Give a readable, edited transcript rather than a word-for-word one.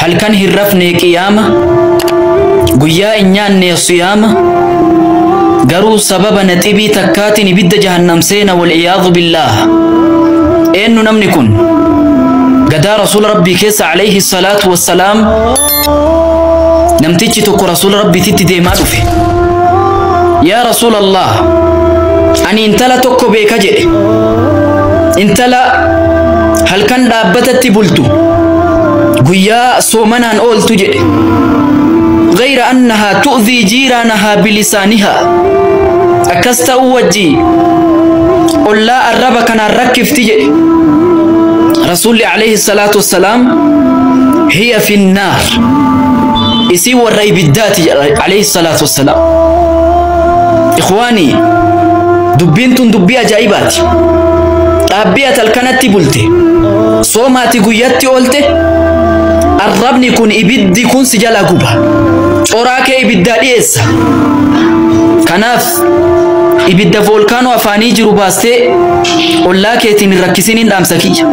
Halkan hin rafne qiyaama, guyyaa hin nyaanne siyaama, garuu sababa naxibii takkaatiin ibidda jahannam seena, wal'iyaadhu billaah. Eenyu namni kun? Gadaa Rasuula Rabbii keessa alayhi salaatu wassalaam namtichi tokko Rasuula Rabbiititti deemaa dhufe. Yaa Rasuulallah, ani intala tokko beeka jedhe. Intala halkan dhaabbatatti bultu, guyyaa soomanaan ooltu jedhe. غير أنها تؤذي جيرانها بلسانها. Akkas ta'uu wajji ollaa arraba kanaan rakkifti jedhe. Rasuulli alayhi salaatu wassalaam, hiya fi nnaar, isii warra ibiddaati jedha alayhi salaatu wassalaam. Ikhwaanii, dubbiin tun dubbii ajaa'ibaati. Dhaabbii ati halkanatti bulte, soomaati guyyatti oolte, arrabni kun, ibiddi kun si jalaa guba, coraa kee ibiddaa dhiyeessa. Kanaaf ibidda voolkaanoo afaanii jiru baastee ollaa keetiin hin rakkisiniin dhaamsa kiyya.